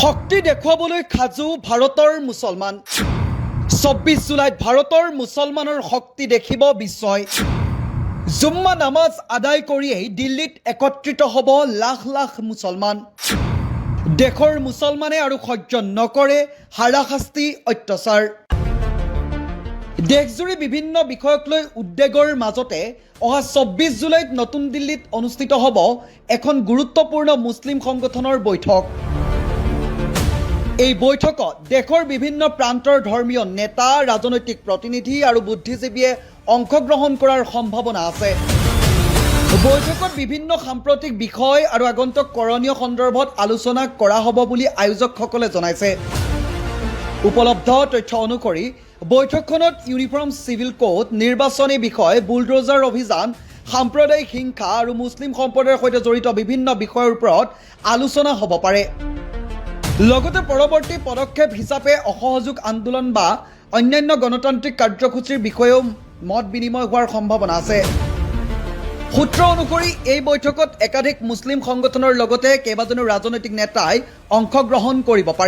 শক্তি দেখুৱাবলৈ সাজু ভাৰতৰ মুছলমান। 24 জুলাইত ভাৰতৰ মুছলমানৰ শক্তি দেখিব বিশ্বই। জুম্মা নামাজ আদায় কৰিয়েই দিল্লীত একত্ৰিত হ'ব লাখ লাখ মুছলমান। দেশৰ মুছলমানে আৰু সহ্য নকৰে হাৰাশাস্তি, অত্যাচাৰ। দেশজুৰি বিভিন্ন বিষয়ক লৈ উদ্বেগৰ মাজতে অহা 24 জুলাইত নতুন দিল্লীত অনুষ্ঠিত হ'ব এখন গুৰুত্বপূৰ্ণ মুছলিম সংগঠনৰ বৈঠক। এই বৈঠকত দেশৰ বিভিন্ন প্ৰান্তৰ ধৰ্মীয় নেতা, ৰাজনৈতিক প্ৰতিনিধি আৰু বুদ্ধিজীৱীয়ে অংশগ্ৰহণ কৰাৰ সম্ভাৱনা আছে। বৈঠকত বিভিন্ন সাম্প্ৰতিক বিষয় আৰু আগন্তুক কৰণীয় সন্দৰ্ভত আলোচনা কৰা হ'ব বুলি আয়োজকসকলে জনাইছে। উপলব্ধ তথ্য অনুসৰি বৈঠকখনত ইউনিফৰ্ম চিভিল কোড, নিৰ্বাচনী বিষয়, বুলড্ৰজাৰ অভিযান, সাম্প্ৰদায়িক হিংসা আৰু মুছলিম সম্প্ৰদায়ৰ সৈতে জড়িত বিভিন্ন বিষয়ৰ ওপৰত আলোচনা হ'ব পাৰে। লগতে পৰৱৰ্তী পদক্ষেপ হিচাপে অসহযোগ আন্দোলন বা অন্যান্য গণতান্ত্ৰিক কাৰ্যসূচীৰ বিষয়েও মত বিনিময় হোৱাৰ সম্ভাৱনা আছে। সূত্ৰ অনুসৰি এই বৈঠকত একাধিক মুছলিম সংগঠনৰ লগতে কেইবাজনো ৰাজনৈতিক নেতাই অংশগ্ৰহণ কৰিব পাৰে।